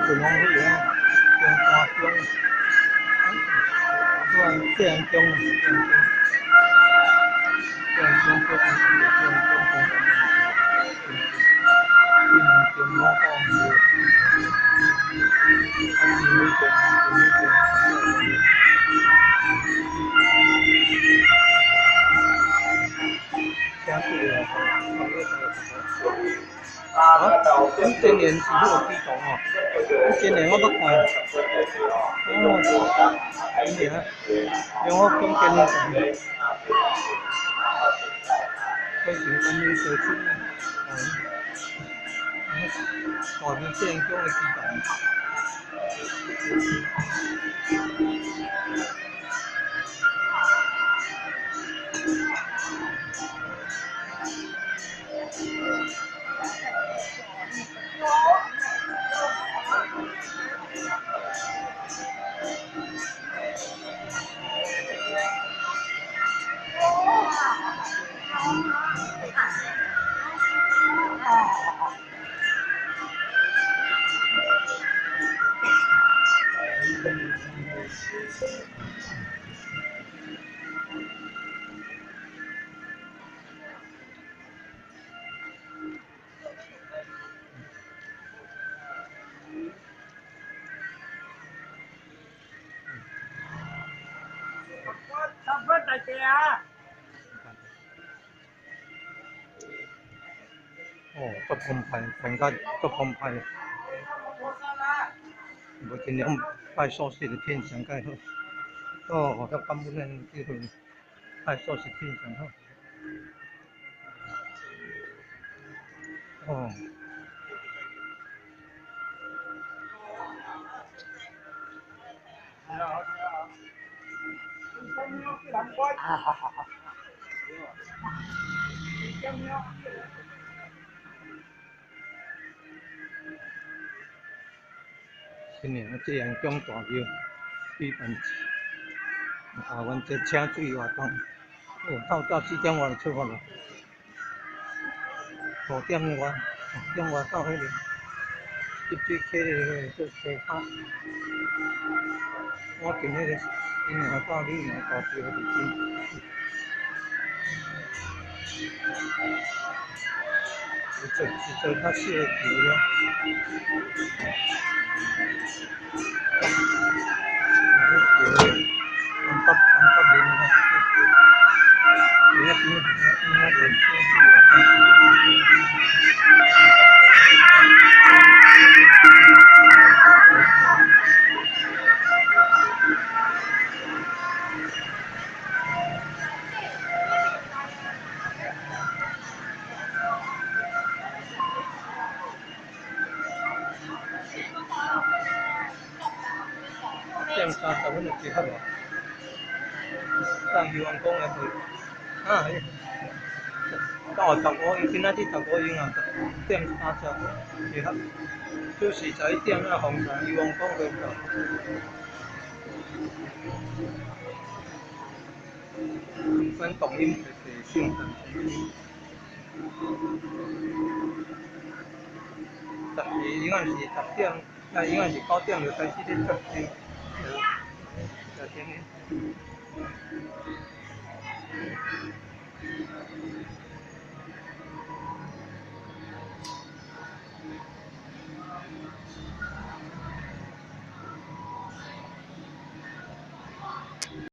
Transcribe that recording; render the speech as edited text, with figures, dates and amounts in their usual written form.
春风里啊，中山乡，这样中啊，这样中，这样中，这样中，这样中，这样中，我讲是，啊，是每个，是每个。啊，咁今年是迄个机动哦，今年我捌看，哦，今年，因为我讲今年是，非常关于社区，嗯，大明建中的机动。哦，足澎湃，感觉足澎湃。无尽量拜素食的天上较好。哦，遐感恩咱这份拜素食天上好。哦。新年这阳江大庙举办啊，阮这请水活动，哦，透早4点外就出发了，5点外，5点外到彼个集水溪个做溪卡，我进彼个新娘到女娘大庙伫真。一座一座较小的桥了。东北东北面啊，边仔边边仔边请水活动。点30分就集合了，上希望宫来去。啊，到15，伊今仔日15钟啊，点三十集合，准时11点啊，凤山希望宫会到。阮动音提醒十应该是10点，啊，应该是9点就开始咧接生。